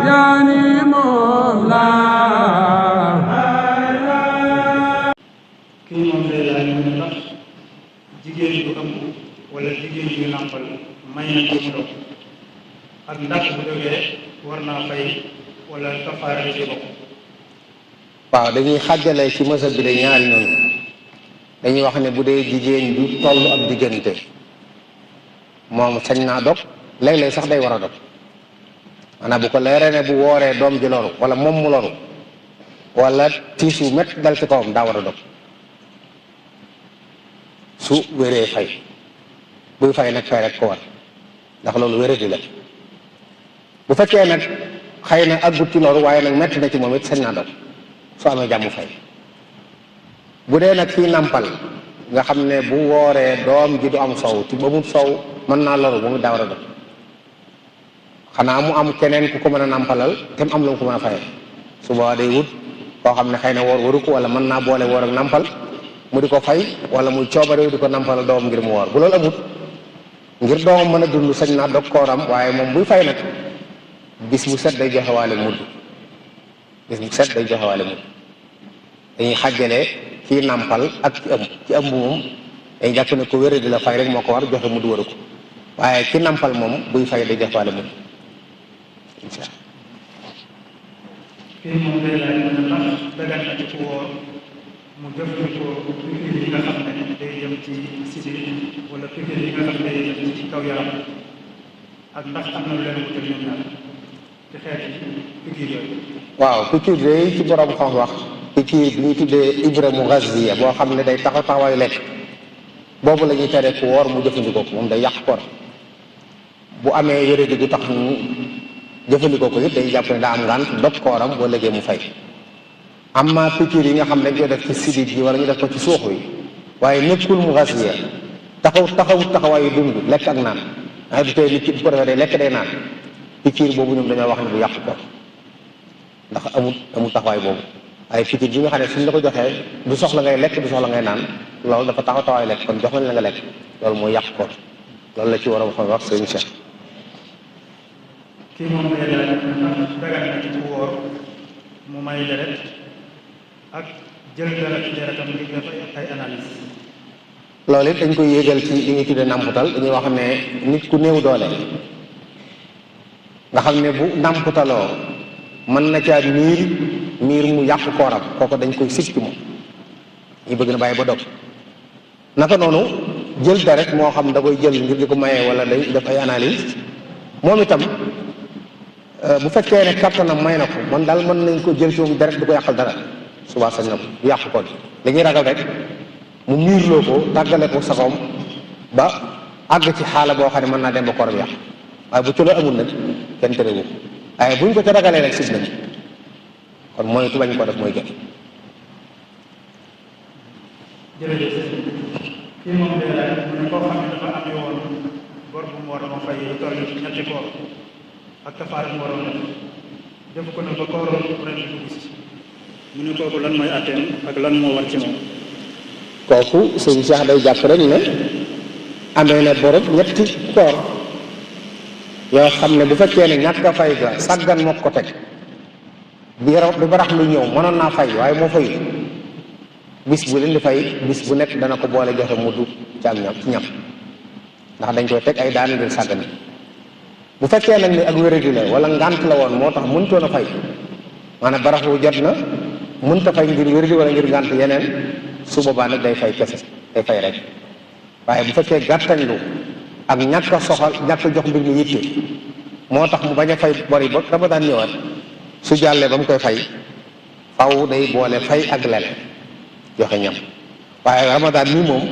yaani moom laa. kii moom day laaj mu ne ndax jigéen bu ëmb wala jigéen yu nàmpal may nañ ko mu dog ak ndax bu jógee war naa fay wala kafaara ci bopp. waaw dañuy xàjjale ci mësa bi de ñaari noonu dañuy wax ne bu dee jigéen du toll ab diggante moom sañ naa dog léeg-léeg sax day war a dog maanaam bu ko leeree ne bu wooree doom ji loru wala moom mu loru wala tiis wu métti dal ci kawam daa war a dog su wéree fay buy fay nag fay rek ko war ndax loolu wéradi la bu fekkee nag xëy na aggut ci loru waaye nag métti na ci moom it sañ naa dog soo amee jàmm fay bu dee nag fii nàmpal nga xam ne bu wooree doom ji du am sow ci ba mu sow mën naa loru ba mu daa war a dog xanaa mu am keneen ku ko mën a nàmpalal te mu am lu mu ko mën a fayee su boobaa day wut koo xam ne xëy na woor waru ko wala mën naa boole woor ak nàmpal mu di ko fay wala muy coobarew di ko nàmpal doom ngir mu woor bu loolu amut ngir doomam mën a dund sañ naa dog kooram waaye moom buy fay nag bis bu set day joxewaale mudd bis bu set day joxewaale mudd dañuy xàjjale kii nàmpal ak ci ëmb moom dañuy jàpp ne ko wéré di la fay rek moo ko war joxe mudd waru ko waaye ki nàmpal moom buy fay day joxewaale mudd incha allah. kii moom day laaj mu ne ndax dagan na ci ku woor mu jëfandikoo piqûre yi nga xam ne day jëm ci sidit wala piqûre yi nga xam ne day jëm ci kaw yaram ak ndax am na lu leen wutal ñoom ñaar ci xeeti piqûre yooyu. waaw piqûre yooyu ci borom xam wax piqûre bi ñu tuddee ibra mu gaziya boo xam ne day taxaw taxawaayu lekk boobu la ñuy tere ku woor mu jëfandikoo ko moom day yàq koor bu amee wéradi du tax mu jëfandikoo ko it day jàpp ne daa am ngànt dog kooram boo léegi mu fay. amma piqûre yi nga xam ne dañ koy def ci sidit yi wala ñu def ko ci suux yi waaye nekkul mu gaziya taxawaayu dund lekk ak naan waaye du tey nit ki bu ko defee day lekk day naan piqûre boobu ñoom dañoo wax ne bu yàq koor ndax amul taxawaay boobu waaye piqûre bi nga xam ne suñ la ko joxee du soxla ngay lekk du soxla ngay naan loolu dafa taxawaay lekk kon jox nañ la nga lekk loolu mooy yàq koor loolu la ci war a wax sëñ Cheikh. kii moom day laaj ndax dagan na ci ku woor mu may deret ak jël deretam ngir def ay analyse. loolu it dañ koy yéegal ci li ñuy tuddee nàmputal dañuy wax ne nit ku néew doole nga xam ne bu nàmputaloo mën na caa miir mu yàq kooram kooku dañ koy sib ci moom ñu bëgg na bàyyi ba dog naka noonu jël deret moo xam da koy jël ngir di ko mayee wala day def ay analyse moom itam bu fekkee ne kattanam may na ko man daal mën nañ ko jël ci moom deret du ko yàqal dara subaa sañ na ko du yàq ko li ñuy ragal rek mu miirloo ko tàggale ko saxoom ba àgg ci xaala boo xam ne mën naa dem ba kooram yàq waaye bu ci loo amul nag kenn terewu ko waaye buñ ko ca ragalee rek sib nañ kon mooy tu bañ ko def mooy gën. jërëjëf kii moom day laaj mu ne koo xam ne dafa amee woon bor bu mu war a fay lu toll ci ñetti koor ak kafaara mu waroon def ko na ba kooroon ren dugg si mu ne kooku lan mooy atteem ak lan moo war ci moom. kooku sëñ Cheikh day jàpp rek ne amee na borob ñetti koor yoo xam ne bu fekkee ne ñàkk a fay ga sàggan moo ko teg bi barax lu ñëw mënoon naa fay waaye moo fayu bis bu leen di fay bis bu nekk dana ko boole joxe mu du ci ak ñam ci ñam ndax dañ koy teg ay daan ngir sàggan bu fekkee nag ni ak wéradi la wala ngànt la woon moo tax mënutoon a fay maanaam baraxlu jot na mënut a fay ngir wéradi wala ngir ngànt yeneen su boobaa nag day fay kese day fay rek waaye bu fekkee gàttañlu ak ñàkk a soxal ñàkk a jox mbir mi yitte moo tax mu bañ a fay bori ba Ramadan ñëwaat su jàllee ba mu koy fay faw day boole fay ak lele joxe ñam waaye Ramadan mi moom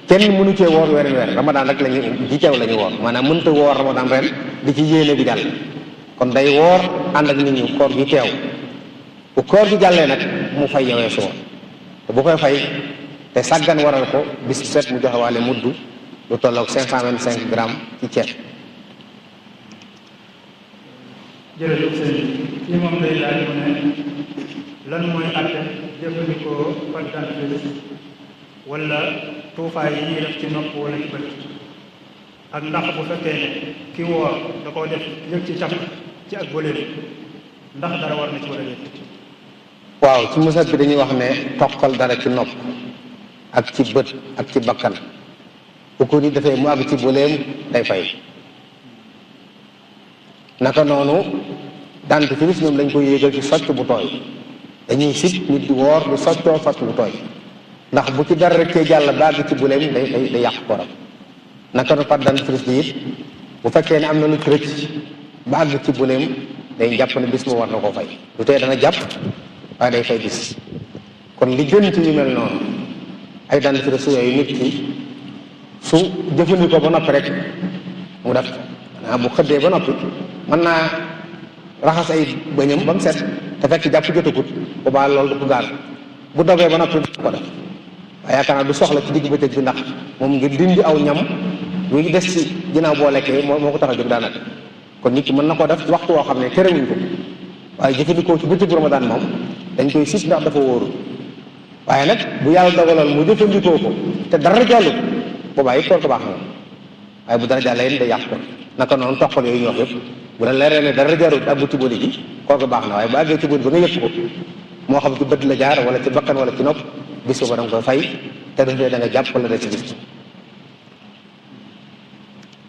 kenn mënu cee woor weer Ramadan rek lañu ji teew la ñu woor maanaam mënta woor Ramadan ren di ci yéene bi jàll kon day woor ànd ak nit ñi koor gi teew bu koor gi jàllee nag mu fay yowee su woon te bu koy fay te sàggan waral ko bis set mu joxe waale muddu lu tolloog 525 grammes ci ceeb. jërëjëf sëñ bi moom day laaj mu ne lan mooy àtte jëfandikoo pâte dentifrice wala tuufaay yi ñuy def ci nopp wala ci bët ak ndax bu fekkee ne ki woor da koo def yëg ci caf ci ak bële ndax dara war na ci wala déet. waaw ci musab bi dañuy wax ne toqal dara ci nopp ak ci bët ak ci bakkan bu ko ni defee mu àgg ci bëleem day fay. naka noonu dentifrice ñoom dañ koy yéegal ci socc bu tooy dañuy sit nit di woor di soccoo socc bu tooy ndax bu ci dara rek cee jàll ba àgg ci bëleem day yàq koram. naka noonu pat dentifrice bi it bu fekkee ne am na lu ci rëcc ba àgg ci bëleem day jàpp ne bis mu war na koo fay lu tey dana jàpp waaye day fay bis. kon li gën ci yu mel noonu ay dentifrice yooyu nit ki su jëfandikoo ba noppi rek mu def bu xëddee ba noppi mën naa raxas ay bëñam ba mu set te fekk jàpp jotagut bu baax loolu du ko gaal bu dogee ba noppi ko def waaye yaakaar naa du soxla ci digg bëccëg bi ndax moom ngir dindi aw ñam wi des ci ginnaaw boo lekkee moo ko tax a jóg daanaka. kon nit ki mën na koo def ci waxtu woo xam ne terewuñ ko waaye jëfandikoo ci bëccëgu Ramadan moom dañ koy sit ndax dafa wóoru waaye nag bu yàlla dogaloon mu jëfandikoo ko te dara jàllut boobaa it koor ko baax na waaye bu dara jàllee it day yàq ko naka noonu toqal yooyu ñu wax yëpp bu la leeree ne dara jarut àggu ci bëli gi koor ko baax na waaye bu àggee ci bëli ba nga yëg ko moo xam ci bët la jaar wala ci bakkan wala ci nopp bis ba da nga koy fay te du dee da nga jàpp wala da ci bis.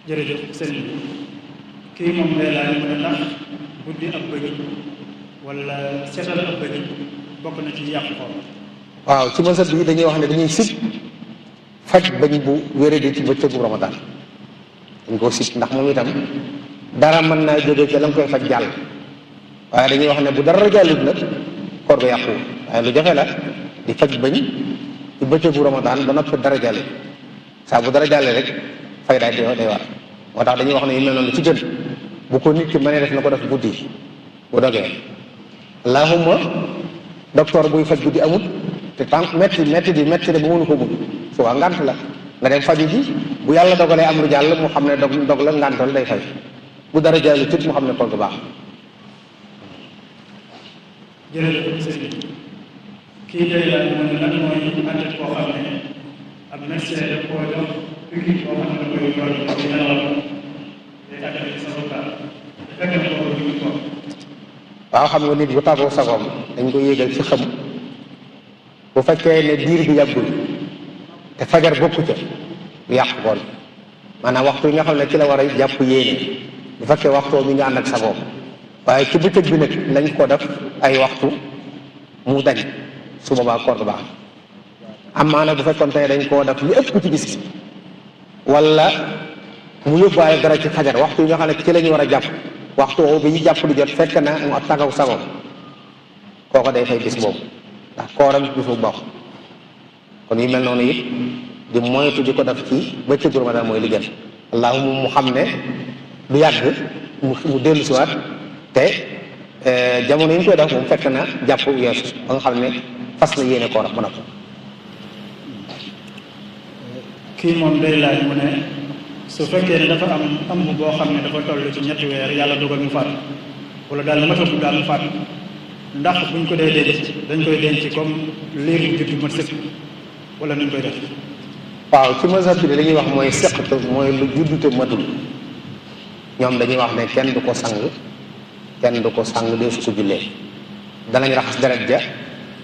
jërëjëf sëñ bi kii moom lay laaj mu ne ndax buddi ab bëñ wala seetal ab bëñ bokk na ci yàq koor. waaw ci mësat bi dañuy wax ne dañuy sib faj bëñ bu wéradi ci bëccëgu Ramadan dañ koo sib ndax moom itam dara mën naa jóge ca la nga koy faj jàll waaye dañuy wax ne bu dara jàllut nag koor ga yàqu waaye lu jafe la di faj bëñ ci bëccëgu Ramadan ba noppi dara jàll saa bu dara jàllee rek fay day war moo tax dañuy wax ne yu mel noonu ci gën bu ko nit ki mënee def na ko def guddi bu dogee allahumma docteur buy faj guddi amut te tànk metti di metti de ba mënu ko mujj su waa ngant la nga dem faju ji bu yàlla dogalee am lu jàll mu xam ne dog la ngantal day fay bu dara jàll tut mu xam ne koor bu baax. jërëjëf sëñ bi kii day laaj mu ne lan mooy àtte koo xam ne ab médecin daf koo jox piqûre boo xam ne koy yor ci nelaw day tàggale ci sa bopp fekk na ko ñu ko waaw xam nga nit bu tàggoo sagoom dañ ko yéegal ci xam bu fekkee ne diir bi yàggul te fajar bokku ca lu yàq koor maanaam waxtu yi nga xam ne ci la war a jàpp yéene bu fekkee waxtoo mi nga ànd ak sagoom waaye ci bëccëg bi nag lañ ko def ay waxtu mu dañ su boobaa koor bu baax am maanaam bu fekkoon tey dañ koo def lu ëpp ci bis wala mu yóbbaale dara ci fajar waxtu yi nga xam ne ci la ñu war a jàpp waxtu woowu bi ñu jàpp di jot fekk na mu tàggaw sagoom kooko day fay bis boobu ndax kooram bis bu baax kon yu mel noonu it di moytu di ko def ci bëccëgu Ramadan mooy li gën allahuma mu xam ne du yàgg mu dellu siwaat te jamono yi ñu koy def moom fekk na jàpp yeesu ba nga xam ne fas na yéene kooram ba noppi. kii moom day laaj mu ne su fekkee ne dafa am boo xam ne dafa toll ci ñetti weer yàlla dogal mu faatu wala daal matatu daal mu faatu ndax buñ ko dee denc dañ koy denc comme liir bu judd mat sëkk wala nuñ koy def. waaw ci mazhab bi li ñuy wax mooy seqte mooy lu juddute matul ñoom dañuy wax ne kenn du ko sang dee su ko jullee danañ raxas deret ja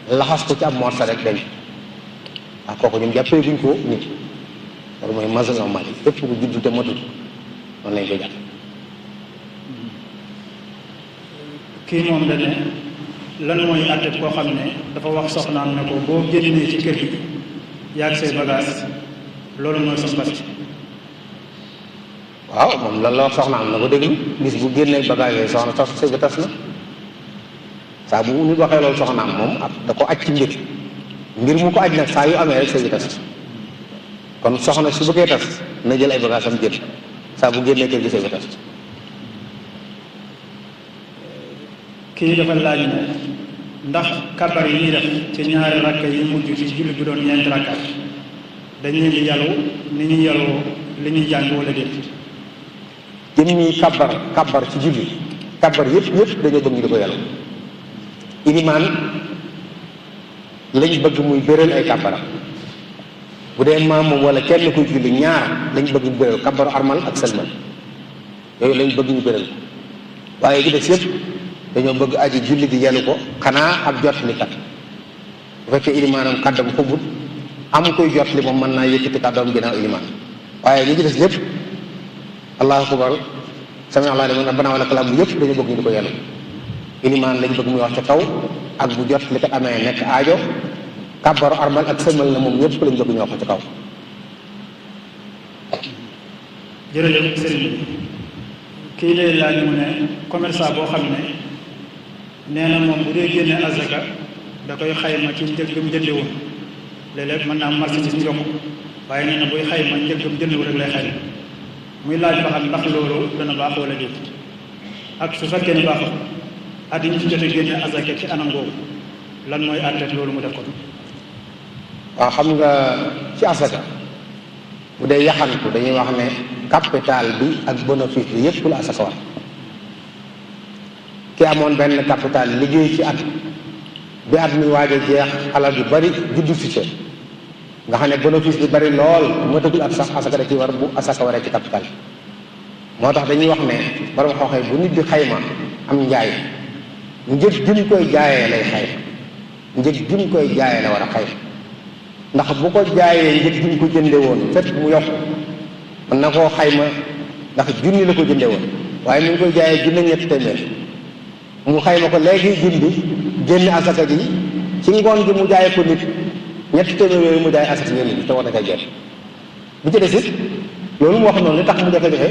laxas ko ci ab morsa rek denc waaw kooku ñoom jàppee buñ ko nit loolu mooy mazhab normal fépp ku juddute matul noonu lañ koy jàpp. kii moom da ne lan mooy àtte koo xam ne dafa wax soxnaam ne ko boo génnee ci kër gi yaag say bagage loolu mooy sa mbas. waaw moom lan la wax soxnaam na ko déglu bis bu génnee bagage yooyu soxna tas sëy ba tas na saa bu nit waxee loolu soxnaam moom da ko aj ci mbir mu ko aj nag saa yu amee rek sëy bi tas kon soxna su bëggee tas na jël ay bagage am jël saa bu génnee kër gi sëy bi tas. kii dafa laaj ne ndax kabar yi ñuy def ci ñaari rakka yi mujj ci julli bi doon ñeenti rakka dañ leen di yàllu ni ñuy yàlloo li ñuy jàng wala déet. jëmmi kabar ci julli kabar yëpp dañoo bëgg ñu di ko yàllu ilimaan lañ bëgg muy béral ay kabaram bu dee maam moom wala kenn kuy julli ñaar lañ bëgg ñu béral kabaru armal ak sëlmal yooyu lañ bëgg ñu béral waaye gi des yëpp dañoo bëgg aji julli di yelu ko xanaa ab jotlikat bu fekkee ilimaanam kàddam xubut am koy jotli moom mën naa yëkkati kàddoom ginnaaw ilimaan waaye ñi ci des yëpp allahu akbar sami Allahu liman rabbana wa lakal hamd yëpp dañu bëgg ñu di ko yelu ilimaan lañ bëgg muy wax ca kaw ak bu jotlikat amee nekk aajo kàbbaru armal ak sëlmal na moom ñëpp lañ bëgg ñu wax ko ca kaw. jërëjëf sëriñ bi kii lay laaj mu ne commerçant boo xam ne nee na moom bu dee génne azaka da koy xayma ci njëg bi mu jënde woon léeg-léeg mën naa am marchandise mu yokk waaye nee na buy xayma njëg bi mu jënde woon rek lay xayma muy laaj ba xam ndax loolu dana baax wala déet ak su fekkee ne baaxul at yi ñu ci jot a génne azaka ci anam boobu lan mooy àtteet loolu mu def ko. waaw xam nga ci asaka bu dee yaxantu dañuy wax ne capital bi ak bénéfice bi yépp la asaka war ki amoon benn capital liggéey ci at bi at mi waaj a jeex alal yu bari juddu si ca nga xam ne bénéfice bi bari lool matagul at sax asaka da ci war bu asaka waree ci capital moo tax dañuy wax ne borom xooxee bu nit di xayma am njaay njëg gi mu koy jaayee lay xayma njëg gi mu koy jaayee la war a xayma ndax bu ko jaayee njëg gi mu ko jënde woon fekk mu yokk mën na koo xayma ndax junni la ko jënde woon waaye mi ngi koy jaayee junni ñetti téeméer mu xayma ko léegi junni génn asaka ji ci ngoon gi mu jaayee ko nit ñetti téeméer yooyu mu jaay asaka ñenn ñi te war na koy jeex bi ci des it loolu mu wax noonu li tax mu jafe-jafe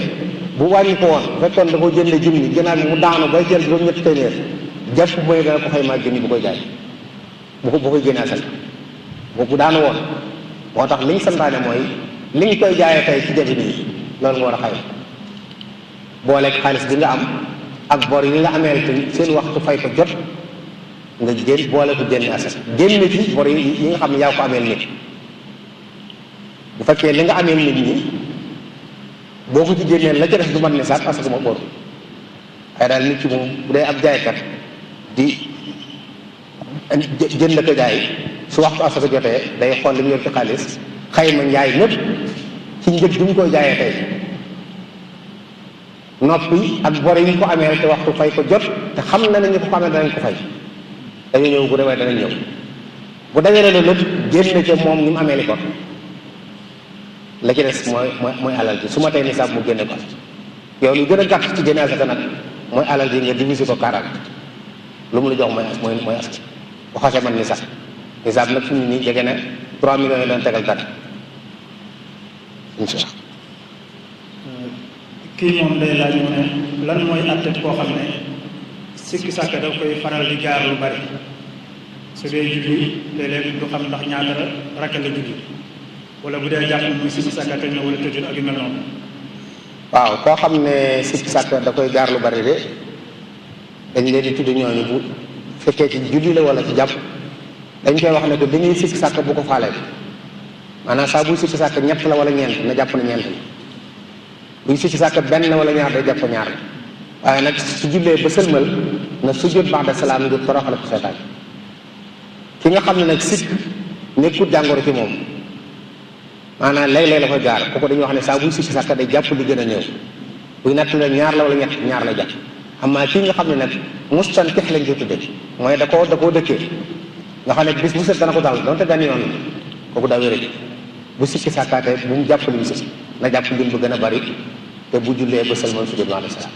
bu wàññi ko woon fekkoon da ko jënde junni gënaat mu daanu bay jël juróom ñetti téeméer jàpp mooy dana ko xaymaa junni bu koy jaay bu koy génne asaka boobu daanu woon moo tax liñ santaane mooy li nga koy jaayee tey ci jafe nii loolu nga war a xayma booleeg xaalis bi nga am ak bor yi nga ameel te seen waxtu fay ko jot nga génn boole ko génne asaka génne ci bor yi nga xam ne yaa ko ameel nit bu fekkee li nga ameel nit ñi boo ko ci génnee la ca def du mat ne sax asaka ma bor ay daal nit ci moom bu dee ab jaaykat di jënd ko jaay su waxtu asaka jotee day xool li mu yor ci xaalis xayma njaay ñëpp ci njëg bi mu koy jaayee tey noppi ak bor yi ñu ko amee te waxtu fay ko jot te xam na ne ñu ko amee danañ ko fay dañu ñëw bu demee danañ ñëw bu dajale loolu lépp génn ca moom ni mu amee li ko la ci des mooy alal ji su ma tey nisaab mu génne ko yow lu gën a gàtt ci génne asaka nag mooy alal ji nga diviser ko 40 lu mu la jox mooy asaka bu xasee man nisaab nag fi mu nii jege na 3 millions yi doon tegal dara incha allah. kii moom day laaj mu ne lan mooy àtte koo xam ne sikki sàkk daf koy faral di jaar lu bari su dee julli léeg-léeg du xam ndax ñaata rakka la julli wala bu dee jàpp muy sikki sàkk te ñëw wala tëjul ak yu mel noonu. waaw koo xam ne sikki sàkk da koy jaar lu bari de dañ leen di tudd ñooñu bu fekkee ci julli la wala ci jàpp. dañ koy wax ne ko dañuy sikki sàkk bu ko faalee maanaam saa buy sikki sàkk ñett la wala ñeent na jàpp na ñeent la buy sikki sàkk benn wala ñaar day jàpp ñaar la waaye nag su jullee ba sëlmal na sujjóot ba'da salaam ngir toroxal ko seetaan ki nga xam ne nag sikk nekkut jàngoro ci moom maanaam léeg-léeg la koy gaar kooku dañuy wax ne saa buy sikki sàkk day jàpp li gën a néew buy natt la ñaar la wala ñaar la jàpp amaa kii nga xam ne nag mustantix lañ ko tuddee mooy da koo dëkkee nga xam ne bis bu set dana ko dal donte benn yoon kooku daa wéradi bu sikki sàkkaatee bu mu jàpp li mu sikki na jàpp lim bu gën a bari te bu jullee ba sëlmal sujjóot ba'da salaam